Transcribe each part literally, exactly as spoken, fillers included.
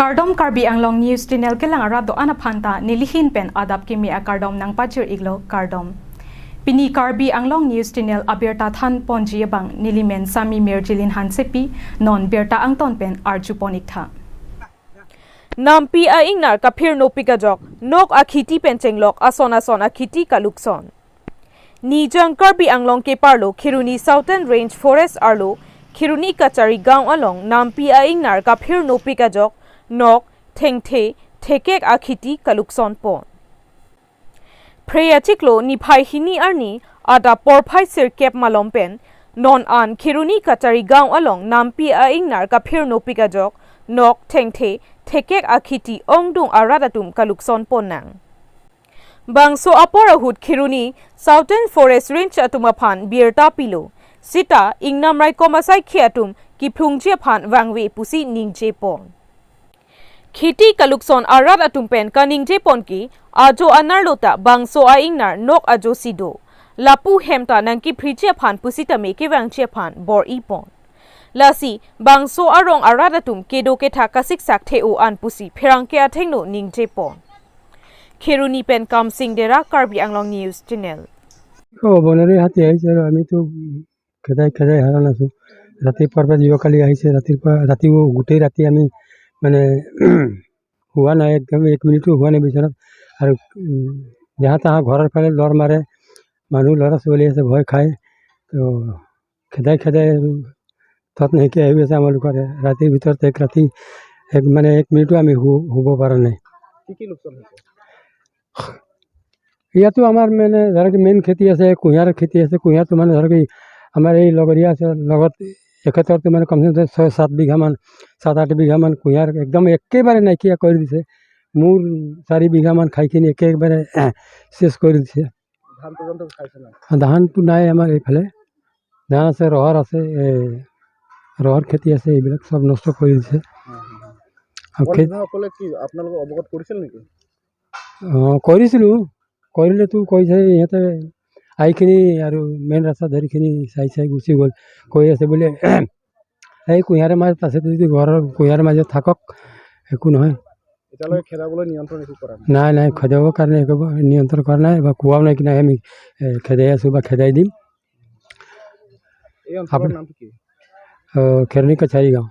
Kardom, Karbi Anglong News Channel kelang arat do-an aphan ta nelihin pen adap kimi akardom nangpajir-iklo, kardom. Pini Karbi Anglong News Channel abirta thanponji abang nelimen Sami Mirjilin Hansepi, non birta angton pen arjupon-iktha. Nampi a-ingnar kaphirnopik ajok, nok akhiti pen chenglok ason ason akhiti kalukson. Nijang Karbi Anglong keparlo Kheroni Southern Range Forest arlo Kheroni Kachari Gaon along nampi a-ingnar kaphirnopik ajok, nok, thengthe, thekek akhiti kaluksonpon. Phre achiklo niphai hini arni adap porphai sirkep malom pen non an Kheroni Kachari Gaon along nampi a-ingnar kaphirnopik ajok, nok, thengthe, thekek akhiti ongdung arat atum kaluksonpon nang. Bangso apor ahut Kheroni Southern Forest Range atum aphan birta pilo, seta ingnam raikom asaikhi atum kephlungji aphan vangve pusi ningjepon. Khiti kalukson arat atum pen kaningjepon ke ajo anerlo ta bangso a-ingnar nok ajo si do. Lapu hem ta nangkephriji aphan pusitame kevangji aphan bor-ipon. Lasi bangso arong arat atum kedo kethak kasiksak the-o an pusi pherangke athengno ningjepon. Kheroni pen Kamsing Dera, Karbi Anglong News Channel. অ, বনৰীয়া হাতী আহিছে আৰু আমিতো খেদাই খেদাই হাৰা নাছো। ৰাতিপুৱাৰ পৰা যোৱাকালি আহিছে, ৰাতিপুৱা, ৰাতিও গোটেই ৰাতি আমি মানে শুৱা নাই, একদম এক মিনিটো শুৱা নাই বিচনাত। আৰু, উম, যাহা তাহা ঘৰৰ ফালে লৰ মাৰে, মানুহ ল'ৰা ছোৱালী আছে, ভয় খায়। তো খেদাই খেদাই আৰু তত নাইকিয়া হৈ গৈছে আমাৰ লোকৰ। ৰাতিৰ ভিতৰত এক ৰাতি, এক, মানে, এক মিনিটো আমি শু-, শুব পৰা নাই। কি কি লোকচান হৈছে? ইয়াতো আমাৰ, মানে, ধৰক, মেইন খেতি আছে, কুঁহিয়াৰ খেতি আছে। কুঁহিয়াৰটো, মানে, ধৰক, এই আমাৰ এই লগৰীয়া আছে, লগত এখেতৰতো, মানে, কমচে কম ছয় সাত বিঘামান, সাত আঠ বিঘামান কুঁহিয়াৰ একদম একেবাৰে নাইকিয়া কৰি দিছে। মোৰ চাৰি বিঘামান খাই কিনি একেবাৰে চেচ কৰি দিছে। ধান পৰ্যন্ত খাইছে নাই? ধানটো নাই আমাৰ এইফালে। ধান আছে, ৰহৰ আছে, এ, ৰহৰ খেতি আছে, এইবিলাক চব নষ্ট কৰি দিছে। হুম, হুম, হুম। আৰু বন খেত- বিভাগসকলে কি আপোনালোকক অৱগত কৰিছিল নেকি? অ, কৰিছিলো। কৰিলেতো কৈছে ইহঁতে আহি কিনি আৰু মেইন ৰাস্তা ধৰি কিনি চাই চাই গুচি গ'ল। কৈ আছে বোলে, "এই কুঁহিয়াৰৰ মাজত আছে, যদি ঘৰৰ কুঁহিয়াৰৰ মাজত থাকক, একো নহয়।" এতিয়ালৈকে খেদাবলৈ নিয়ন্ত্ৰণ একো কৰা নাই? নাই, নাই, খেদাবৰ কাৰণে একো নিয়ন্ত্ৰণ কৰা নাই বা কোৱাও নাই কি নাই আমি, এ, খেদাই আছো বা খেদাই দিম। এই অঞ্চলৰ আপুনি নামটো কি? অ, খেৰণি কছাৰী গাঁও।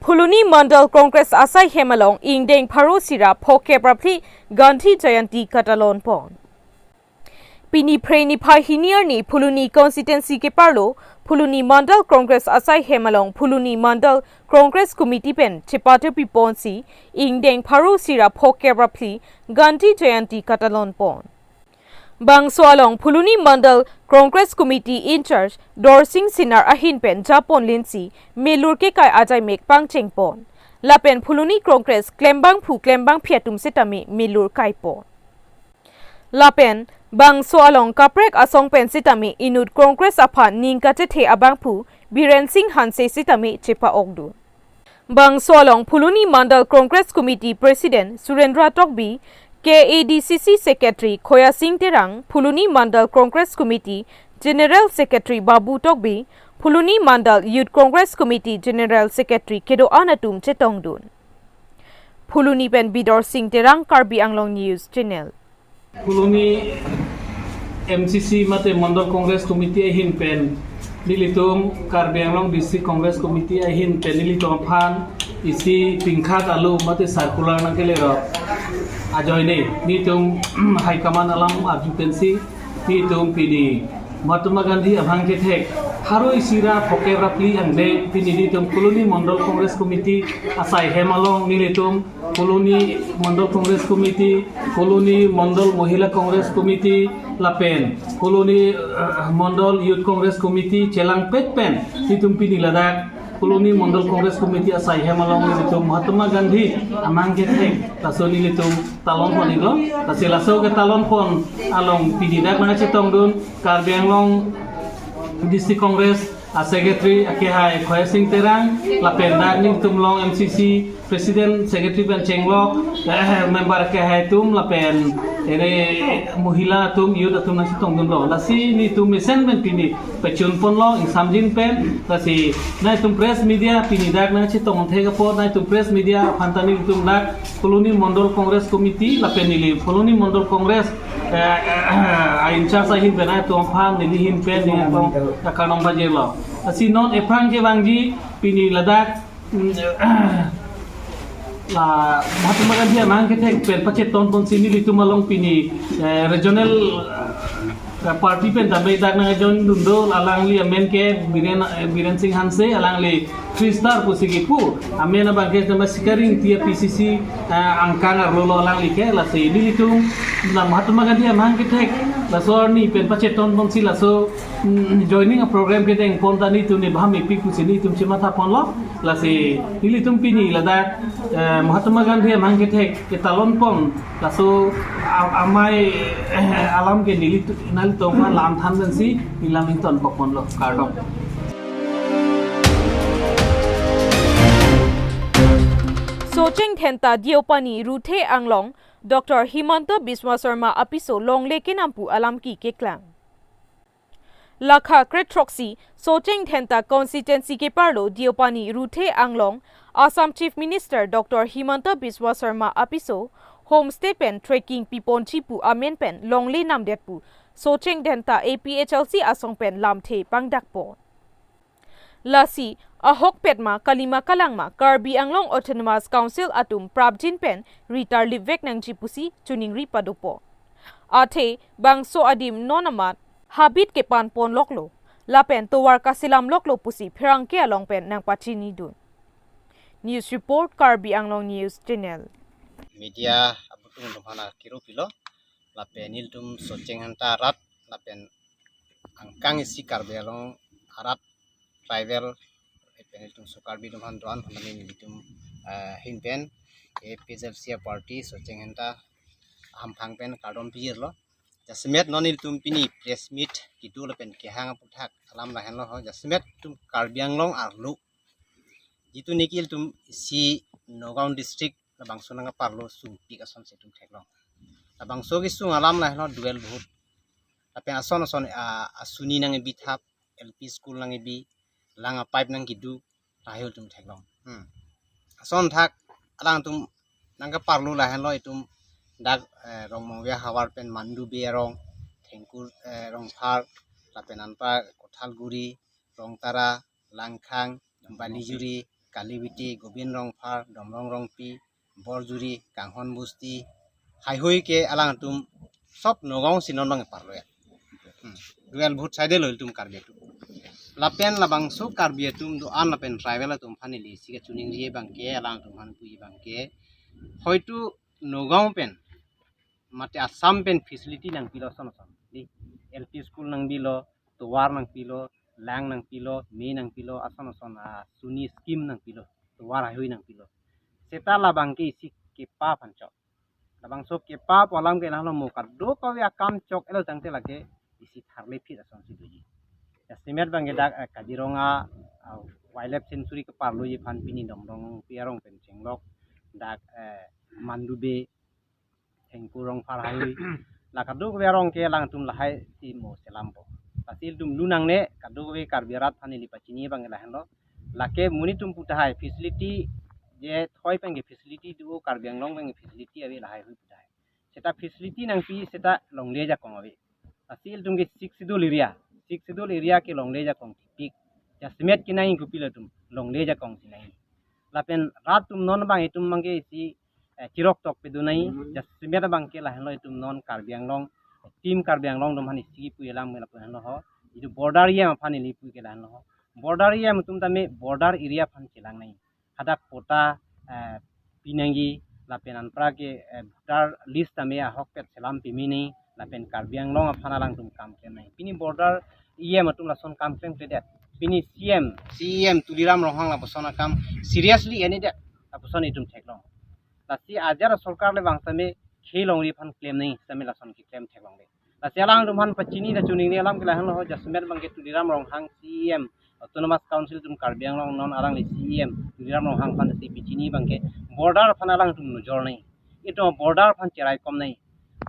Phuloni Mandal Congress asai hem along ingdeng pharo sira phokep ra phli Gandhi Jayanti katalon pon. Pini Phre niphai hini arni Phuloni constituency keparlo Phuloni Mandal Congress asai hem along Phuloni Mandal Congress Committee pen chepatepi ponsi ingdeng pharo sira phokep ra phli Gandhi Jayanti katalon pon. Bangso along Phuloni Mandal Congress Committee in-charge Dorsing Sinar ahin pen japon linsi melur kekai ajaimek pangcheng pon. Lapen Phuloni Congress klembangphu klembangphi atum sitame melur kai pon. Lapen bangso along kaprek asong pen sitame inut Congress aphan ning kachethe abangphu Biren Singh Hanse sitame chepa-okdun. Bangso along Phuloni Mandal Congress Committee President Surendra Tokbi, K A D C C Secretary Khoya Singh Terang, Phuloni Mandal Congress Committee General Secretary Babu Tokbi, Phuloni Mandal Youth Congress Committee General Secretary kedo-an atum chetongdun. Phuloni pen Bidor Singh Terang, Karbi Anglong News Channel. Phuloni M C C mate Mandal Congress Committee ahin pen nelitum Karbi Anglong District Congress Committee ahin pen nelitum aphan isi pingkhat alo mate circular nangkelerok ajoine nelitum high command along arju pensi nelitum pini Mahatma Gandhi amahang kethek pharo isi ra phokep ra phli angdeng pini nelitum Phuloni Mandal Congress Committee asai hem along nelitum Phuloni Mandal Congress Committee, Phuloni Mandal Mahila Congress Committee, lapen Phuloni, eh, Mandal Youth Congress Committee chelangpet pen nelitum pini ladak Phuloni Mandal Congress Committee asai hem along nelitum Mahatma Gandhi amahang kethek laso nelitum talon pon-iklo, lasi laso ketalon pon along pini dak nangchetongdun Karbi Anglong District Congress A secretary akehai Khoya Sing Terang, lapen dak nelitum along M C C president, secretary pen chenglok, eh, member akehai atum, lapen ere mohila atum, youth atum nangchetongdunlo. Lasi nelitum mesen pen pini pachun ponlo, ingsamjin pen, lasi nangtum press media, pini dak nangchetongthek apot, nangtum press media aphan ta nelitum dak Phuloni Mondol Congress Committee, lapen neli Phuloni Mondol Congress, eh, eh, a in charge ahin pen, nangtum aphan neli ahin pen, neli aphan ta kardom pajirlo. Lasi non ephrang kevangji, pini ladak, mm, la Mahatma Gandhi amahang kethek pen pachetong ponsi nelitum along pini, eh, regional, eh, party pen tame dak nangjoin dunlo, alangli amen ke Biren, eh, Biren Singh Hanse, alangli three star pusi kipu, amen abang ke tame Sikar Ingti a P C C, eh, angkang arlo lo alangli ke. Lasi nelitum la Mahatma Gandhi amahang kethek laso arni pen pachetong ponsi laso, mm, joining a program kedeng pon ta nelitum ni bhami pi pusi nelitum chematha ponlo. Lasi nelitum pini ladak, eh, Mahatma Gandhi amahang kethek ketalon pon laso a-, amei, eh, alam ke nelitum, nelitum aphan lam than pensi neli lam ingtonkok ponlo, kardom. Socheng Dhenta Deopani Ruthe Anglong, Doctor Himanta Biswa Sarma apiso longle kenam pu alam ke keklang. Lakha kre throksi Socheng Dhenta constituency keparlo Deopani Ruthe Anglong, Assam Chief Minister Doctor Himanta Biswa Sarma apiso homestay pen trekking piponji pu amen pen longle namdet pu Socheng Dhenta A P H L C asong pen lamthe pangdakpo. Lasi ahokpet ma kalima kalang ma Karbi Anglong Autonomous Council atum prapjin pen ritar lipvek nangji pusi choningri padopo. Athe bangso adim non amat habit kepan ponloklo, lapen tovar kaselamloklo pusi pherangke along pen nangpachinidun. News report, Karbi Anglong News Channel. Media abutung atum aphan akiro pilo, lapen nelitum Socheng Dhenta arat, lapen angkang isi Karbi Anglong arat tribal, lapen nelitum so Karbi atum aphan doan, aphan nelitum, eh, ahin pen A P H L C a party Socheng Dhenta ahamphang pen kardom pajirlo. Jasemet non nelitum pini press meet kedo lapen kehang aputhak alam lahenlo ho. Jasemet nelitum Karbi Anglong arlo, jitu niki nelitum isi Nagaon district labangso nangparlo sungpik asonsi nelitum theklong. Labangso kesung alam lahenlo duel vote. Lapen ason ason, ah, asuni nangkebi thap, L P school nangkebi, lang a pipe nangkedo, lahai atum theklong. Hmm. Ason thak alangtum nangkeparlo lahenlo itum dak, eh, Rongmongve ahavar pen Mandu Bey arong, Thengkur, eh, Rongphar, lapen anpar Kothalguri, Rongtara, Langkhang, Balijuri, Kalibiti, Gobin Rongphar, Domrong Rongpi, Borjuri, Kanghon Bosti, haihui ke alangtum sob Nagaon si non bang parlo ya. Hmm. Duel vote side lo itum Karbi atum. Lapen labangso Karbi atum doan lapen tribal atum aphan neli isi kachoningri abang ke, alangtum aphan puji abang ke, hoitu Nagaon pen mate Assam pen facility nangpilo ason ason. Di L P school nangbilo, tovar nangpilo, lang nangpilo, me nangpilo, ason ason asuni scheme nangpilo, tovar haihui nangpilo. Seta labang ke isi kepa aphan chok. Labangso kepa pu alam ke lahelo mo kadokave akam chok-el tangte lake isi tharle phit asonsi doji. Jasemet bang ke dak, eh, Kaziranga, ah, Wildlife Sanctuary keparloji aphan pini Domrong Rongpi arong pen chenglok, dak, eh, Mandu Bey, Thengkur Rongphar haihui. La kadokave arong ke alangtum lahai si mo selampo. Lasi ilitum lunangne kadokave Karbi arat aphan neli pachini abang ke lahenlo. Lake monit atum pu tahai facility, je thoi pen ke facility do, Karbi Anglong pen ke facility ave lahaihui pu tahai. Seta facility nangpi seta longle ajakong ave. Lasi ilitum ke Sixth Schedule area. Sixth Schedule area ke longle ajakong thipik. Jasemet ke nangji kopilo itum longle ajakong si nangji. Lapen rat atum non bang itum bang ke isi, eh, chirok tok pedu nangji. Jasemet bang ke lahenlo itum non Karbi Anglong, Team Karbi Anglong atum aphan isi kipu alam ke lapu henlo ho. Itum border area aphan neli pu ke lahenlo ho. Border area atum tame border area aphan chelang nangji. Hadak patta, eh, pinangji lapen anpra ke, eh, voter list tame ahokpet selam pimini lapen Karbi Anglong aphan alangtum kam klem nangji. Pini border E M atum lason kam klemkledet. Pini C M, C E M Tuliram Ronghang lapuson akam seriously enidet. Lapuson itum theklong. Lasi ajat sorkar le bang tame khelongri aphan klem nangji tame lason keklem theklongde. Lasi alangtum aphan pachini kachoningri alam ke lahenlo ho, jasemet bang ke Tuliram Ronghang C E M Autonomous Council atum Karbi Anglong non alangli C E M Tuliram Ronghang aphan si pachini abangke border aphan alangtum nujor nangji. Itum border aphan cherai kom nangji.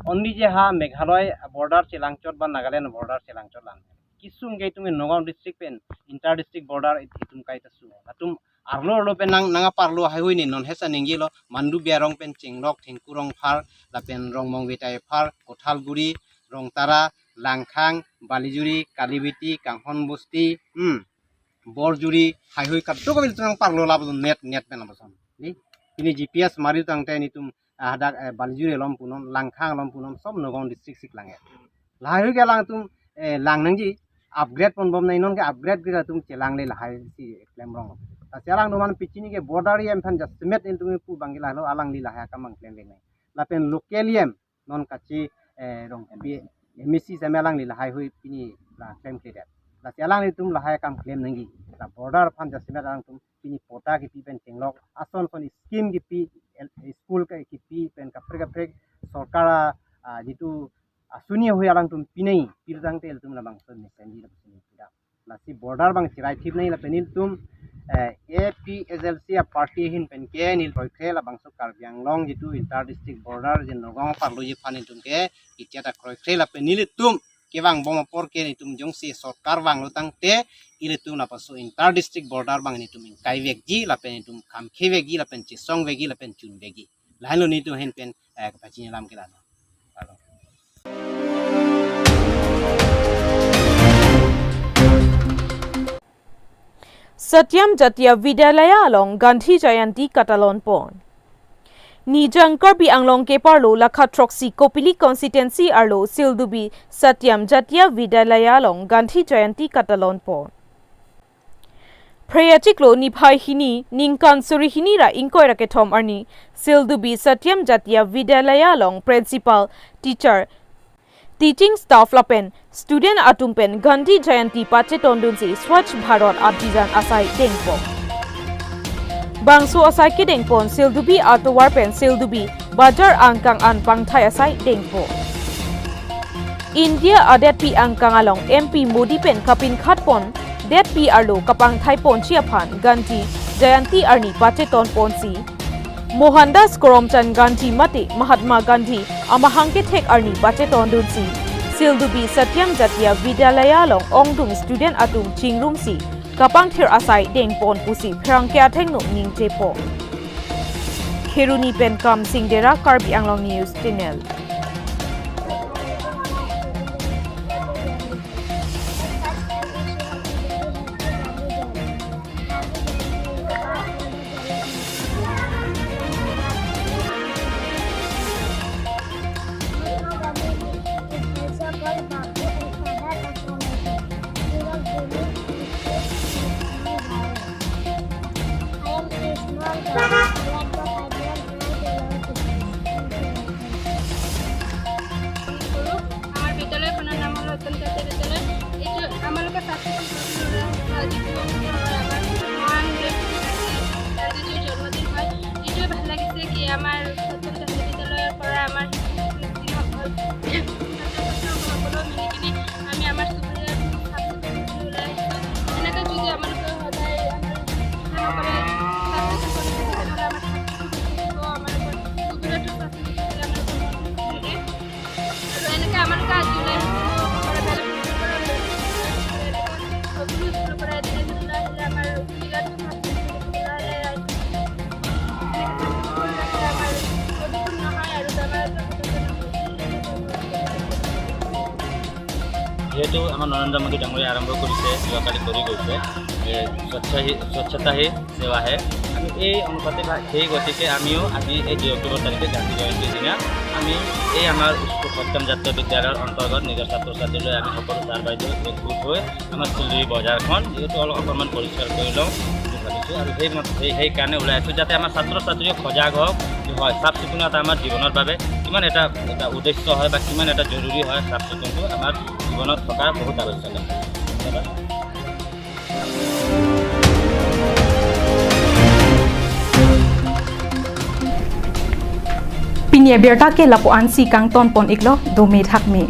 Only je ha Meghalaya border chelangchot ba Nagaland border chelangchot lang. Kesung ke itum Nagaon district pen inter district border it-, itum kaita su. Latum arlo arlo pen nang, nangparlo haihui ne non hesa ningjelo, Mandu Biarong pen Chenglok, Thengku Rongphar, lapen Rongmong Betai Phar, Kothalguri, Rongtara, Langkhang, Balijuri, Kalibiti, Kanghon Bosti, hmm, Borjuri, haihui kadokave itum nangparlo lapuson net, net pen lapuson. Ni, pini G P S mari tangte nitum, ah, hadak, eh, Balijuri along punon, Langkhang along punon, sob Nagaon district si klang ya. Lahaihui ke alangtum, eh, lang nangji, upgrade ponbom nangji, non ke upgrade ke atum chelangle lahai si klemrong. Lasi alangtum aphan pachini ke border area aphan jasemet itum pu abangke lahelo alangli lahai akam abang klemvek nangji. Lapen local E M non kachi, eh, rong P M A C seme alangli lahaihui pini la klemkledet. Lasi alanglitum lahai akam klem nangji. La border aphan jasemet alangtum pini patta kipi pen Chenglok ason son scheme kipi, el-, school ke kipi pen kaprek kaprek sorkar a, a, jitu asuni hui alangtum pinai pil tangte ilitum labangso mesenji labangso ni pida. Lasi border abang cherai thip nangji lapen ilitum, eh, A P H L C a party ahin pen ke neli kroikre labangso Karbi Anglong jitu inter district border je Nagaon parlo ji aphan ilitum ke itia ta kroikre lapen nelitum kevangbom apor ke nelitum jongsi sorkar vanglo tangte ilitum lapuson inter district border abang nelitum ingkaivekji lapen nelitum khamkhevekji lapen chesongvekji lapen chunvekji. Lahenlo nelitum ahin pen, eh, kapachini alam ke lalo. Lalo. Satyam Jatiya Vidyalaya along Gandhi Jayanti katalon pon. Nijang Karbi Anglong keparlo lakha throksi Kopili constituency arlo Sildubi Satyam Jatiya Vidyalaya along Gandhi Jayanti katalon pon. Phre achiklo niphai hini ningkan suri hini ra ingkoi ra kethom arni Sildubi Satyam Jatiya Vidyalaya along principal, teacher, teaching staff lapen student atum pen Gandhi Jayanti pachetondunsi Swachh Bharat Abhiyan asai dengpon. Bangso asai kedengpon Sildubi atovar pen Sildubi bajar angkang an pangthai asai dengpon. India adetpi angkang along M P Modi pen kapinkhatpon detpi arlo kapangthaiponji aphan Gandhi Jayanti arni pachetonponsi Mohandas Karamchand Gandhi mate Mahatma Gandhi amahang kethek arni pachetondunsi Sildubi Satyam Jatiya Vidyalaya along ongdung student atum chingrumsi kapangthir asai dengpon pusi pherangke athengno ningjepon. Kheroni pen Kamsing Dera, Karbi Anglong News Channel. সৰু। আমাৰ বিদ্যালয়খনৰ নাম হ'ল সত্যম জাতীয় বিদ্যালয়। এইটো আমালোকে ছাত্ৰ ছাত্ৰীসকলৰ, আহ, যিটো আমাৰ মহান ব্যক্তি গান্ধী, গান্ধীজীৰ জন্মদিন হয়। এইটোৱে ভাল লাগিছে কি আমাৰ সত্যম জাতীয় বিদ্যালয়ৰ পৰা আমাৰ শিক্ষাৰ্থীসকল, ছাত্ৰ ছাত্ৰীসকল সকলো মিলি কিনি আমি আমাৰ চুবুৰীয়াটো চাফ চিকুণ কৰিবলৈ ওলাই আহিছোঁ। এনেকৈ যদি আমালোকে সদায় আমাৰ শিক্ষকসকলে চাফ চিকুণ কৰি থাকে, তেনেহ'লে আমাৰ ছাত্ৰ ছাত্ৰীসকল আমাৰ চুবুৰীয়াটো চাফ চিকুণ কৰিলে আমাৰ মনটো ভাল লাগে। আৰু এনেকৈ আমালোকে আজি ওলাই আহিছোঁ, সকলো বেলেগ বেলেগ পৰা লৈ আহিছোঁ। এনেকৈ সকলো স্কুলৰ পৰা এদিন এদিন ওলাই আহিলে আমাৰ চুবুৰীয়াটো চাফ চিকুণ কৰি থাকিব লাগে। এনেকৈ চাফ চিকুণ কৰি ৰাখিলে আমাৰ প্ৰদূষণ নহয় আৰু বেমাৰ আজাৰ পতককৈ নহয়। যিহেতু আমাৰ নৰেন্দ্ৰ মোদী ডাঙৰীয়া আৰম্ভ কৰিছে, যোৱাকালি কৰি গৈছে, এ, স্বচ্ছ হি, স্বচ্ছতা হি সেৱা হে। আমি এই অনুপাতে ভা-, সেই গতিকে আমিও আজি এই দুই অক্টোবৰ তাৰিখে গান্ধী জয়ন্তীৰ দিনা আমি এই আমাৰ স্কুল সত্যম জাতীয় বিদ্যালয়ৰ অন্তৰ্গত নিজৰ ছাত্ৰ ছাত্ৰীলৈ আমি সকলো ছাৰ বাইদেউ একগোট হৈ আমাৰ চুলুৰী বজাৰখন যিহেতু অলপ অকণমান পৰিষ্কাৰ কৰি লওঁ বুলি ভাবিছোঁ আৰু সেই মত-, সেই, সেইকাৰণে ওলাই আছোঁ যাতে আমাৰ ছাত্ৰ ছাত্ৰীও সজাগ হওক যে হয় চাফ চিকুণতা আমাৰ জীৱনৰ বাবে কিমান এটা, এটা উদ্দেশ্য হয় বা কিমান এটা জৰুৰী হয়, চাফ চিকুণটো আমাৰ জীৱনত থকা বহুত আৱশ্যক আছে। ধন্যবাদ। Pini abirta ke lapu-ansi kangton pon iklo, dome thakme.